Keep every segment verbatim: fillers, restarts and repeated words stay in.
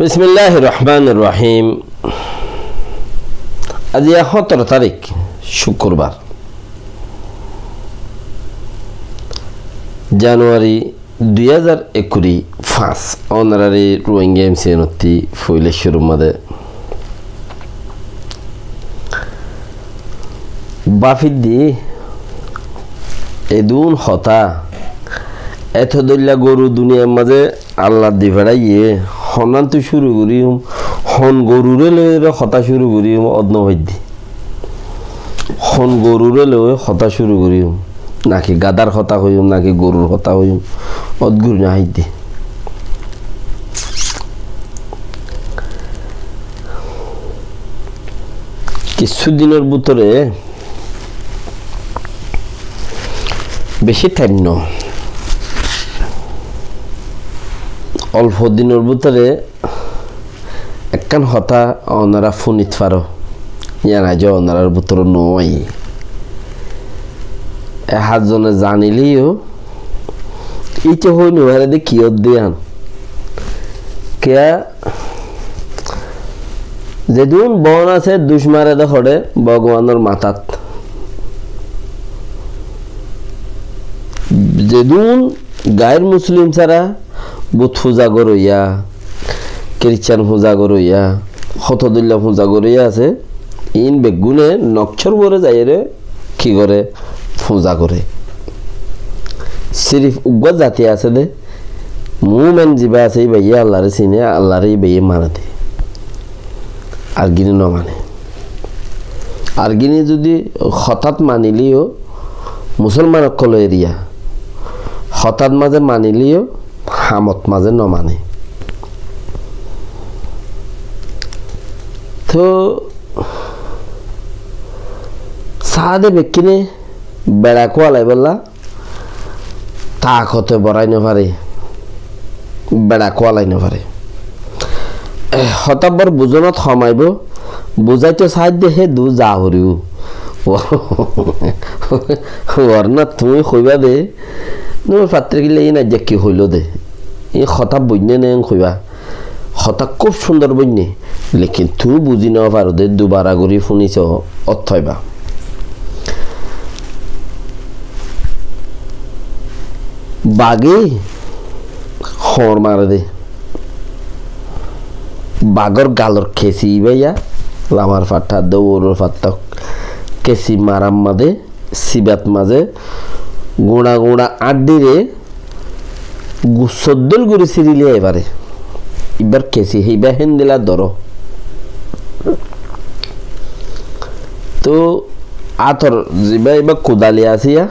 Bismilláhir rohmánir rohím. Aijja hóñtoro tarík, cúkkurbar, januwari dui házar ekkuri fañs. Ónorare Ruáingga em si en ottú foila cúrur mazé báfiddi, edún hotá, eto dóilla goru duniyar mazé Allah di feçáiye, honán tú cúru goríyum, hon goruré loi hotá cúru goríyum, ót no faiddi. Hon goruré loi hotá cúru goríyum, náki gadár hotá hoiyum, náki gorur hotá hoiyum, ót gori no faiddi. Kissú dinor bútore, beci thaim no, olfo dinor bútore ekkán hotá ónora fúnit faro, yían aijjó ónorar bútore no aiyé. E házzone zaniléyo, íte hoi no fare de ki ódde yían. Kiyá, zedún bon asé duc mare de hoçé Bogobánor matát. Zedún gair muslim sára but fuza goróya, kiricán fuza goróya, hoto dóilla fuza goróya asé, iín beggúne nokkór uore zaiyóre ki goré? Fuza goré. Sirif uggúa zati asé de, muúmen zibá asé, íbayé Allaré siné, Allaré íbayé mane de. Ar gíne no mane. Ar gíne zudi hotát maniléyo, musolman ókkol eriya, hotát mazé maniléyo, hamot mazé no mane. Toóu saá de bekkúne beça kuwalaibolla takote borái no fare, beça kuwalai no fare. Eh, hotá bor buzónot hom aibó, buzáito saáidde hé dú za foribó. Worna tuñí hoibá de, tuñí fattír killa iín aijja ki hoiló de. Iín hotá buinné né en hoibá. Hotá kúb cúndor boinné, lekin tuñí buzí no faro de, dubara gorí fúniso, ót hoibá. Bagé hoóñr mare de. Bagór galor kesi ibáya, lamar fattá, dóuror fattá, kesi marar mazé, sibat mazé, guñça guñça añçíre, gussór dóil gorí siri loi aibáre. Ibár kesi híba héndilla dóro. Toóu átor zibá ibá kudali asé yá,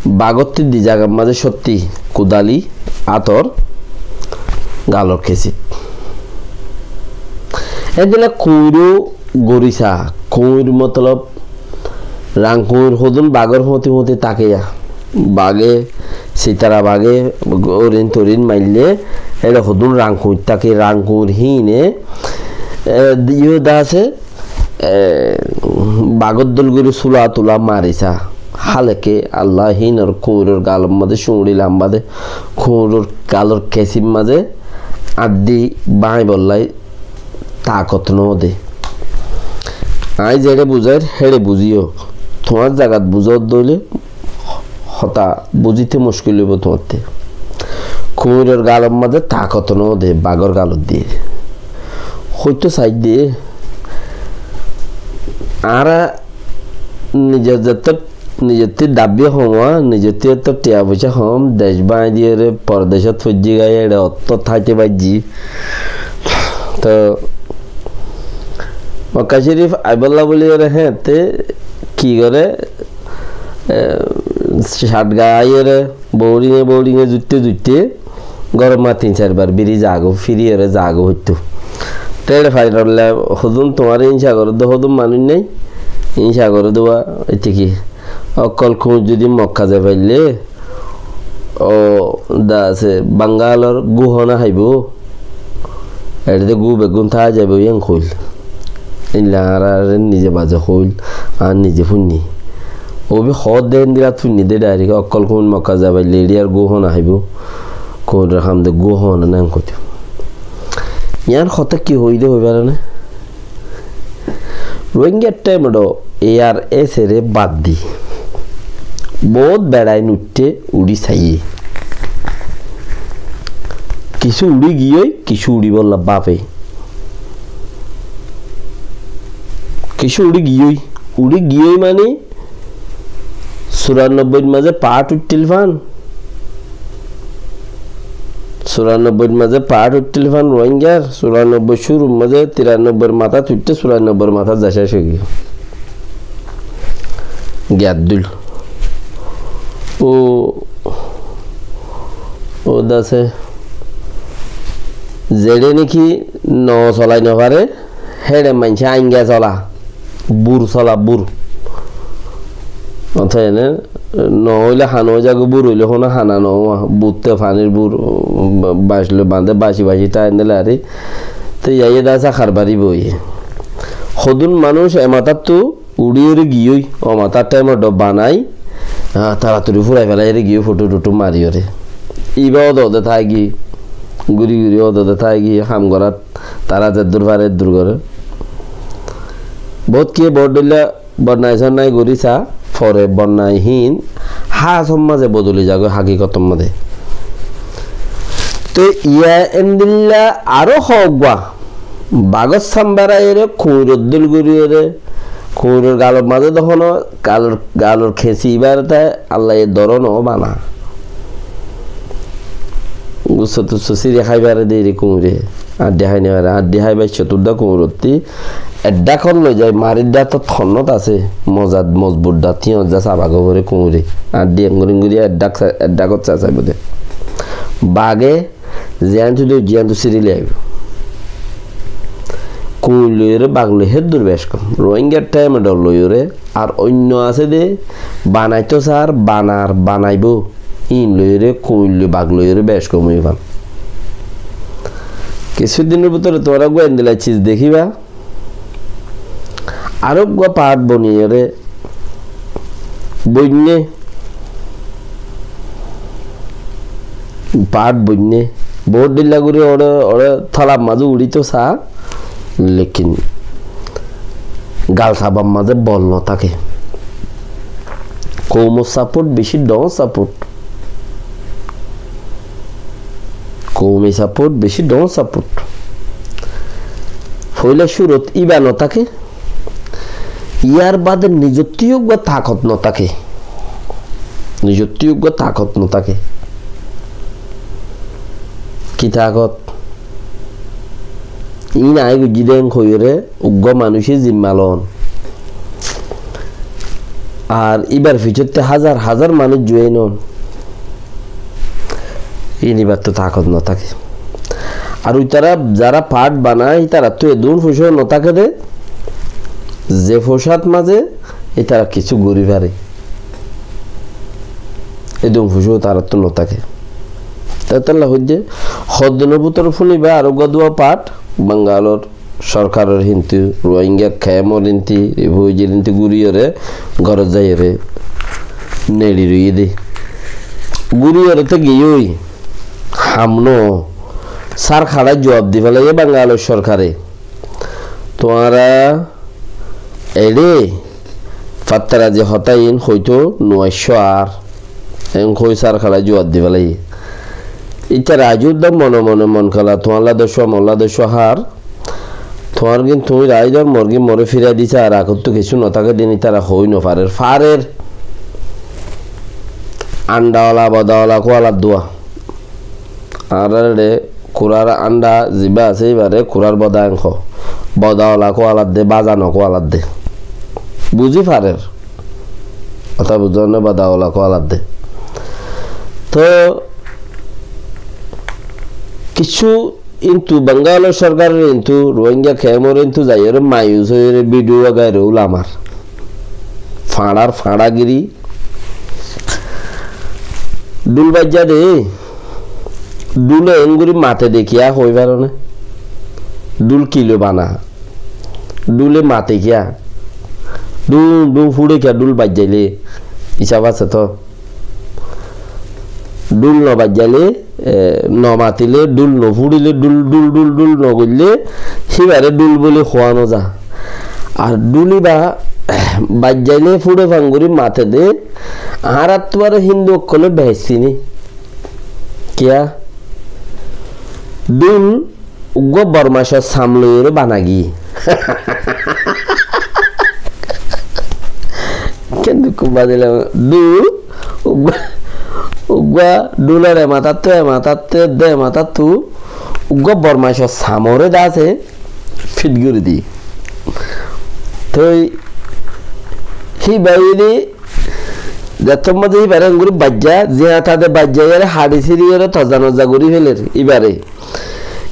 bagótti di zagar mazé cótti kudali átor galor kesit. Héndilla kuñiró gorí sa, kuñir motolob rang kuñir hodún bagór fúñti fúñti táke yá. Bagé, sitara bagé, orin torin maille, éçe hodún rang kuñir táke, rang kuñir híine, e, yó de asé, e, bagór dóil gorí sula tula mari sa. Háleke Allah híinor kuñiror galor mazé cuñçi lamba de, kuñiror galor kesir mazé añddi báñibolla takot no de. Aññí zeçé buzáir, héçe buzíyo. Tuáñr zagat buzódde óile hotá buzíte muckil óibo tuáñtte. Kuñiror galor mazé takot no de, bagór galot diye. Hoitó saidde, añára nizor zettót, nizottú dabbí hom, nizottú ettót tiya foicá hom, dec báñgi diyóre pordecót foijjí gai, éçe ottó táite baijjí. Toóu Mokka Córif aibólla bóli yóre héñtte ki goré, e, cát gaa aiyóre, bouringe bouringe zuitte zuitte, górot tin sair bar biri zagói, firi yóre zagói hoittó. Te éçe fairolla hodún tuáñre íñsa goré de hodún manúic nái, íñsa goré de uá, ite ki, ókkol kuñir zudi Mokka zai faille, ó, de asé, Bangalor gúu hone háibo, éçe de gúu beggún táa zaibo, yían hoil. Éilla añára nize baze hoil, añár nize fúinni. Óbi hoódde héndilla fúinni de dairek, ókkol kuñir Mokka zai faille éçiyar gúu hone háibo, kuñiror ham de gúu hone nái hoitó. Yián hotá ki hoiyé de hoi faro né? Rohingya thaim ot A R S A re bad di bout beçain uiththé, uçí saiyé. Kissú uçí giyói, kissú uçíbolla báfe. Kissú uçí giyói, uçí giyói mani Curannobboi mazé paáth uiththíl fán. Curannobboi mazé paáth uiththíl fán Rohingyar, curannobboi cúrur mazé, tirannobboi matát uiththé, curannobboi matát zai céc ói giyé. Giyar dúil. Ó, ó dase. Zeçé niki no solai no fare, héçe maincé ainga sola. Bur sola, bur. Ótoi ene, no óile hana ói zagói, bur óile hono hana no ówa. Bur te fanir bur, ba-, bac loi bañdé, baci baci táinde lari. Te yaiye dasa harbari boiye. Hodún manúic e matáttu uçíyore giyói, o matár thaim ot banai, ah, taratori furai felaiyore giyói, fothó-tothó mariyore. Iba ódode táigi, gúri gúri ódode táigi, ham gorát, tará zeddúr fare eddúr gore. Bout kiye bout dhoilla bonnai sonnai gorí sa, fore bonnai hín hásor mazé bodoli zagói, hákikotor mazé. Te yián endilla aró hoggúa bagót sambaraiyore, kuñiror dil goríyore, kuñiror galor mazé de hono galor, galor kheñsi ibáre te Allaye dóro no bana. Gusso tusso siri háibare de ere kuñire. Añçi hái no fare, añçi hái baiccó tudda kuñirottí. Eddhá kor loi zai, marir dhátot honnót asé, mozat, mozbut dhát, híyot za sabagói fore kuñire. Añçi engori engori eddhá sa-, eddhá kor sa saibo de. Bage ziyántu de, ziyántu siri loi aibo. Kuñir loiyore bag loi héddur bec kom. Rohingya thaim ot loiyore, ar oinno asé de, banaito sar, banar, banaibo. Ín loiyore, kuñir loi, bag loiyore bec kom ói fán. Kissú dinor bútore tuáñra uggúa endilla ciz dekíba. Aró uggúa paáth boniyore boinné, paáth boinné, bout dhoilla gorí ore, ore tolár mazé uçíto sa, lekin gal sabar mazé bol no táke. Koumor saport beci dhoóñr saport. Koumi saport beci dhoóñr saport. Foila cúrot íba no táke. Yar bade nizottú uggúa takot no táke. Nizottú uggúa takot no táke. Ki takot? Ín aññí goijjí de hoiyóre uggúa manúice zimma loon. Ar íbar fiçottí házar házar manúic zuain óon. Ín íbattú takot no táke. Ar ítara zará paáth bana, ítarattú edún foicá no táke de, ze foicát mazé ítara kissú gorí fare. Edún foicá ítarattú no táke. Te tolla hoiddé, hoddinor bútore fúniba ar uggúa duwa paáth, Bangalor sorkaror híntu, Rohingya kemor híntu, refujir híntu gúriyore, górot zaiyore neçi roiyé de. Gúriyore te giyói, ham no, sárkhaça zuab di félaiye Bangalor sorkare. Tuáñra eçé fattarazi hotá iín hoitó nuaiccó ar. Eén hoi sárkhaça zuab di félaiye. Ítara aijjó de mone mone mon kala, tuáñlla doccúa, molla doccúa hár. Tuáñr gín tuñí raái dor, mor gín moré fírai disa, ar agottú kessú no táke de ín ítara hoói no farer. Farer. Andhaola, bodhaola kúalar dua. Añárar eçé kurár andha zibá asé, íbaré kurár bodha en hoó. Bodhaola kúalar de, báza no kúalar de. Buzí farer. Hotá buzón né, bodhaola kúalar de. Toh, kessú Kintu Bangalor sorkaror kintu Rohingya kemor kintu zaiyóre mayus óiyore video agairé ulamar. Fañçar fañçagiri. Dhul baijja de, dhule engori mate de kiya hoi faro né? Dhul kiloi bana? Dhule mate kiya? Dhum dhum fure kiya dhul baijjaile? Isab asé toh. Dhul no baijjaile e, no matilé dhúl, no fúçilé dhúl, dhúl, dhúl, dhúl no goillé, híbaré dhúl bóli hoó no za. Ar dhúl íba baijjailé fúçe fangori mate dé, añáráttu aró Hindu ókkolé behéssini. Kiyá? Dhúl uggúa Bormacor sam loiyóre bana giyé. Ken dukku badilam, dhúl uggúa, uggúa dhúlor e matáttu, e matáttu, edde e matáttu uggúa Bormacor samoré de asé fit gorí diyé. Toi híba óilde zettót mazé íbaré engorí baijjá, ziañta de baijjá, iyáre haçi síriyóre tozza nozza gorí féler íbaré.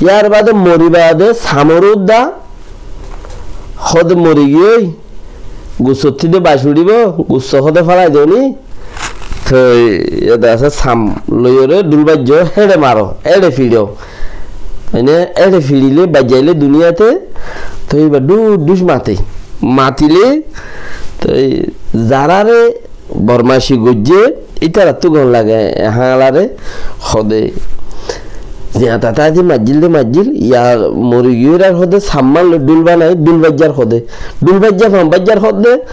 Yárbade mori baade samoré udda, hóde mori giyói, gussottí de bac uçíbo, gusso hóde félai dóni, toi ede asé sam loiyóre dhúl baijjó, héçe maro, héçe fiçó. Mane héçe fiçilé, baijjailé duniyate, toi íba dhúc dhúc mate. Matilé, toi zaráre Bormaci goijjé, ítarattú gom lage, e hañlaré hóde. Ziañta táiti maijjíl de maijjíl, yar mori giyói ar hóde samman loi dhúl banai, dhúl baijjar hóde. Dhúl baijja, fam baijjar hóde.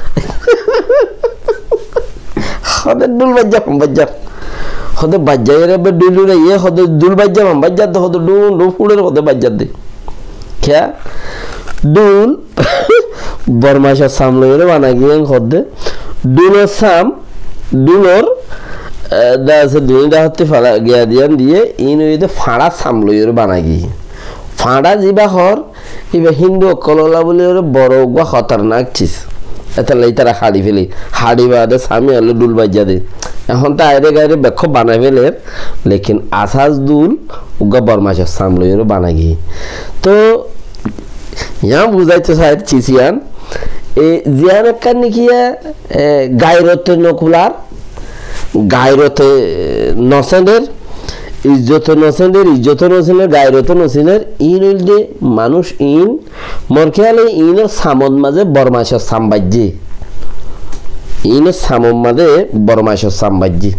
Hóde dhúl baijja, fam baijjar. Hóde baijja ere be dhúl uçaiyé, hóde dhúl baijja, fam baijjar de, hóde dhúl, dhúl fúçer hóde baijjar de. Kiyá? Dhúl Bormacor sam loiyóre bana giyé en hóde. Dhúlor sam, dhúlor, e, de asé duní dhahottí fala giya diyan diyé, iín óiye de fañçar sam loiyóre bana giyé. Fañça ziba hoór, íba Hindu ókkolólla bóli óre boro uggúa hótarnak cis. Étalla ítara haçi féle. Haçi baade sam iyálla dhúl baijjá de. Ehón to aire gaire bekkún banai féler, lekin asás dhúl uggúa Bormacor sam loiyóre bana giyé. Toi yián buzáito sair cis yián, e, ziyán ekkán niki, e, gairote nokular, gairote noséner, izzote noséner, izzote noséner, gairote noséner, iín óilde manúic iín, mor kéyale iínor samot mazé Bormacor sam baijjé. Iínor samot mazé Bormacor sam baijjé.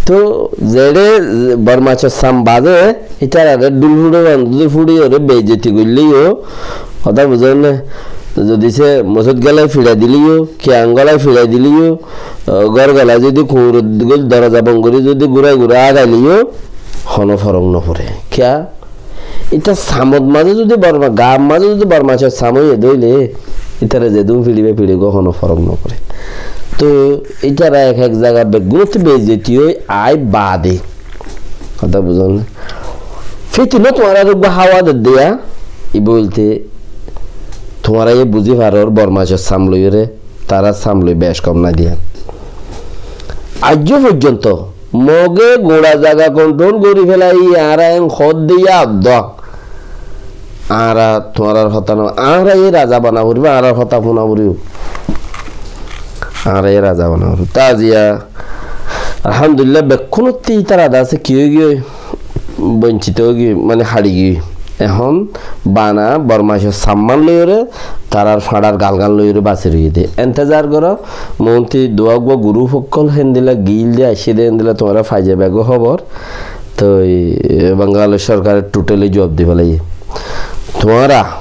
Toi zeçé Bormacor sam bazé, ítararé dhúl fúçe bandi fúçiyóre beizzoti goillé yó, hotá buzón né? Zodi se mosóit gélai fiçai dilé yó, kiyan gólai fiçai dilé yó, gór gélai zodi kuñrot gól doroza bon gorí zodi gúrai gúrai agailé yó, honó forok noforé. Kiyá? Íta samot mazé zodi Borma, gaar mazé zodi Bormacor sam óiye de óile, ítara zedún fiçiba fiçi gó, honó forok noforé. Toi ítara ek ek zaga beggúnottú beizzoti ói ai baade. Hotá buzón né? Fitna tuáñrare uggúa háwa dedde yá, ibá óilde tuáñra yó buzí faror Bormacor sam loiyóre, tarár sam loi bec kom nái de yá. Aijjó foijjonto Moge gura zaga kontrol gorí félaiye, añára en hoódde yá addúa. Añára tuáñrar hotá no, añára yé raza bana foribó, añárar hotá funa foribó. Añára yé raza bana foribó. Taziya, alhamdulillah, bekkúnottú ítara de asé ki óigiyoi, boncito óigiyoi, mane hári giyoi. Ehón bana Bormacor samman loiyóre, tarár fañçar galgán loiyóre basi roiyé de. Entezar goró, montri duwa uggúa gurup ókkol héndilla gil de aiccé de, héndilla tuáñra fai zaiba gó hóbor. Toi Bangladec sorkare totally juwab di félaiye. Tuáñra,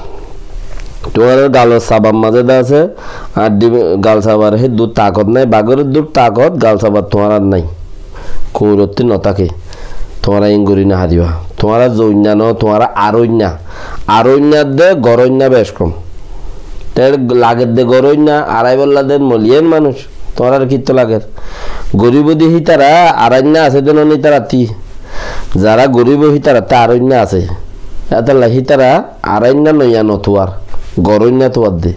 tuáñrar galor sabar mazé de asé, ar di-, gal sabar hé dur takot nái, bagor dur takot gal sabar tuáñrar nái. Kuñrottí no táke. Tuáñra iín gorí no faribá. Tuáñra zoinna no, tuáñra aroinna. Aroinna de goroinna bec kom. Te lager de goroinna, arai bolla de moliyen manúic. Tuáñrar kittú lager? Goríbo de hítara, arainna asé de no ítarattí. Zará goríbo hítarattí aroinna asé. Étalla hítara arainna noiya no tuar, goroinna tuar de.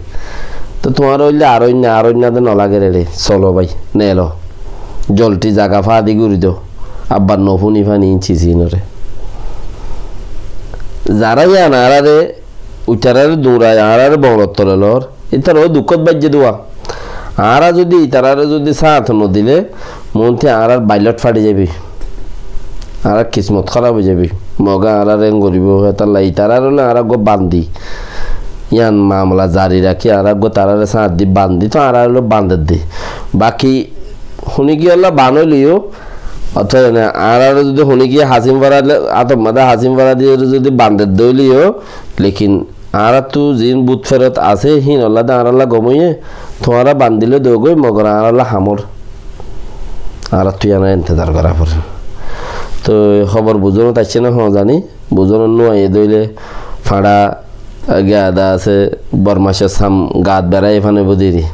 Toi tuáñra óilde aroinna, aroinna de no lager ere. Solo bái, nelo. Zolti zaga fádi gorí do. Abbar no fúni fani inci sinore. Zará yián añárare, uitarare duñrai, añárare boñror tole lor, ítara ó dukkót baijjé duwa. Añára zodi itarare zodi sáñt no dile, montri añárar bailot fari zaibi. Añárar kismot hóraf ói zaibi. Moge añárare en goríbo, hétalla itarar óile añára uggúa bandi. Yián mamela zari rakí añára uggúa tarare sáñt di bandi, toi añára óile bandedde. Baki huni kiyólla ban óileyo, Ótoba añára zodi húni ki Hasim Farhadi, ator maze Hasim Farhadi zodi bandi dóile yó, lekin añárattu ziín bút ferot asé, híin ollá de añárálla gom óiye, tuáñra bandile dogói, mogor añárálla hamor. Añárattu yían intezar gorá forer. Toi hóbor buzónot aiccé né hoó zani, buzónot no aiyé dóile fañra giyá de asé, Bormacor sam gaat berai fán óibo deri.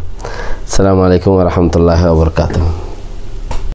Assalamu alaikum wa rahmatullahi wa barakatuhu.